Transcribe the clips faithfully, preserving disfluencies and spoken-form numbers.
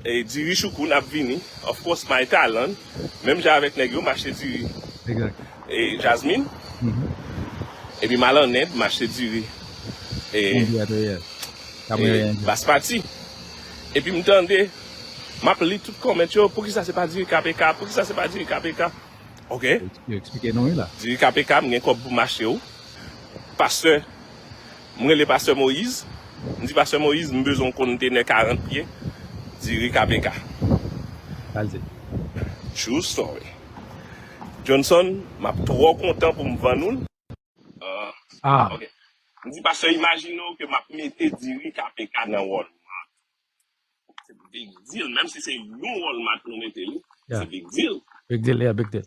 E diri choukoun ap vini. Of course, my talent. Menm jan avèk nèg yo, m achte diri. Exact. E jasmine. Mhm. Epi m al an End, m achte diri. E, Indien, yeah. e Cameroun Indien. Basmati. Epi m tande, m ap li tout comment yo, poukisa se pa diri K P K, poukisa se pa diri K P K. Ok, Yo eksplike nou wi la. diri K P K, m gen kòb pou m achte w. Pastè, m rele pastè Moyiz. M di pastè Moyiz, m bezwen yon kontenè karant pye diri K P K. Sa l di. True story. Johnson, m ap twò kontan pou m vann ou l. Ah, Ah, ok. M di pastè, imajine w ke m ap mete diri K P K nan Walmart. Se big deal, menm si se yon Walmart nou mete li, Yeah. se big deal. big deal, yeah, big deal.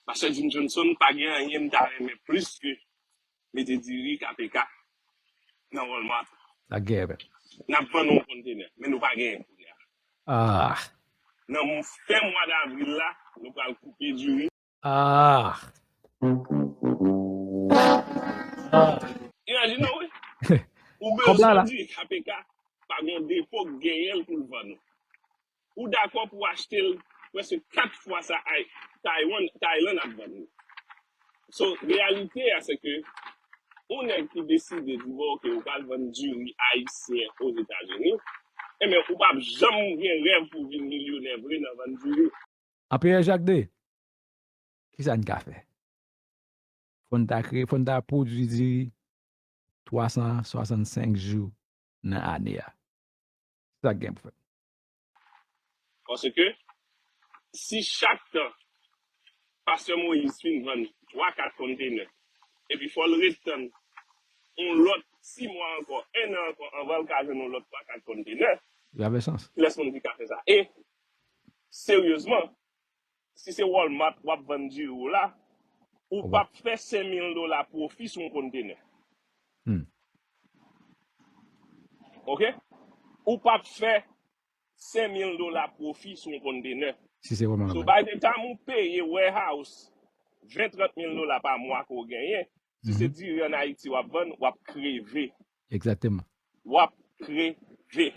Pastè Jim Johnson, pa gen anyen m ta renmen plis ke mete diri K P K nan Walmart. La guerre. N ap vann yon kontenè, men nou pa genyen kounye a. Ah, Nan fen mwa davril la, nou pral koupe diri. ah. Imajine w, wi. Ou Kòb la, la. bezwen diri K P K, pa gen depo k genyen l pou l vann ou. Ou dakò pou achte l prèske kat fwa sa Ay- Taiwan, Tailand ap vann li. So, reyalite a, se ke yon nèg ki deside di, bon, ok, ou pral vann diri ayisyen Ozetazini, enben, ou p ap janm gen rèv pou vin milyonè vre nan vann diri. Anperè Jacques de, kisa n ka fè? Fò n ta kreye, fò n ta pwodui diri twa san swasannsenk jou nan ane a. Sa k gen pou fèt. Paske si chak tan pastè Moyiz fin vann twa kat kontenè, epi fò l ret tann yon lòt sis mwa ankò, en an ankò, anvan l ka jwenn yon lòt twa kat kontenè, Li pa fè sans. kilès moun ki ka fè sa? E, seryezman, si se Walmart w ap vann diri w la, ou Ou p ap fè senk mil dola pwofi sou yon kontenè. Hmm. Ok? Ou p ap fè senk mil dola pwofi sou yon kontenè. Si se Walmart. So, by the time ou peye warehouse ven trant mil dola pa mwa ke w genyen, si se diri an Ayiti w ap vann, w ap kreve. Egzakteman. W ap kreve.